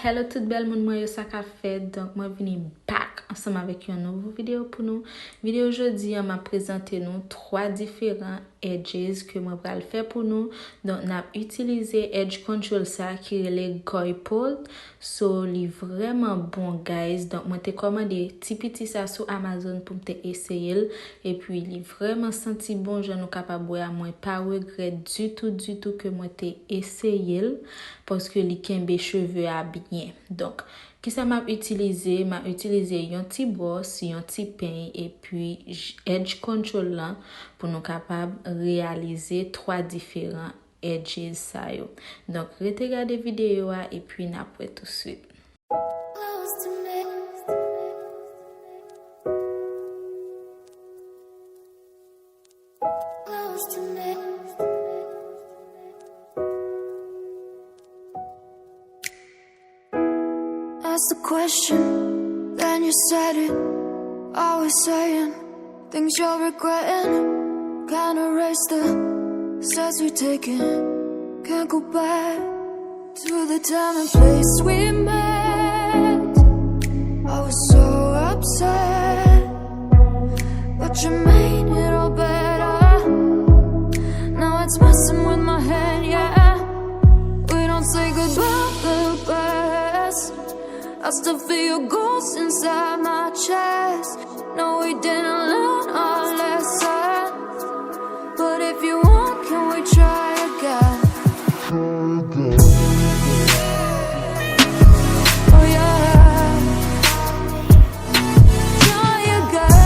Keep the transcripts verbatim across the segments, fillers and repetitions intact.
Hello tout bèl moun mwen yo, sa k ap fèt? Donk mwen vini back ansanm avèk yon nouvo videyo pou nou. Videyo jodi a, m ap prezante nou twa diferan edges ke mwen pral fè pou nou. Donk n ap itilize edge control sa ki rele Goipol. So li vrèman bon guys. Donk mwen te kòmande ti piti sa sou Amazon pou m te eseye l. Epi li vrèman santi bon, jan nou kapab wè a, mwen pa regrèt ditou ditou ke mwen te eseye l. Paske li kenbe cheve a byen. Donk, kisa m ap itilize? M ap itilize yon ti bwòs, yon ti peny, epi edge control lan pou nou kapab reyalize twa diferan edges sa yo. Donk, rete gade videyo a, epi n ap wè touswit. Ask the question, then you said it. Always saying things you're regretting. Can't erase the steps we've taken. Can't go back to the time and place we met. I was so upset, but you made it all better. Now it's messing with my head, yeah. We don't say goodbye to the past. I still feel your ghost inside my chest. No, we didn't learn our lesson. But if you want, can we try again? Oh yeah. Try again.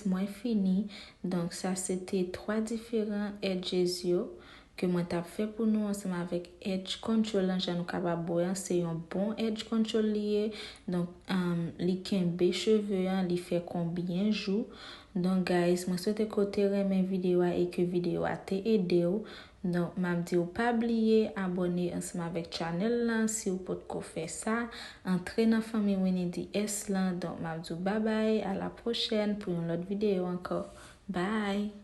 Mwen fini. Donk, sa se te twa diferan edges yo ke mwen t ap fè pou nou ansanm avèk edge control lan, jan nou kapab wè an, se yon bon edge control li ye. Donk, um, li kenbe cheve an, li fè konbyen jou. Donk, guys, mwen swete ke w te renmen videyo a e ke videyo a te ede w. Donk, m ap di w pa bliye abòne ansanm avèk channel lan si w potko fè sa. Antre nan fanmi Winnie D S lan. Donk, m ap di w babay, a la pwochèn pou yon lòt videyo ankò. Bye!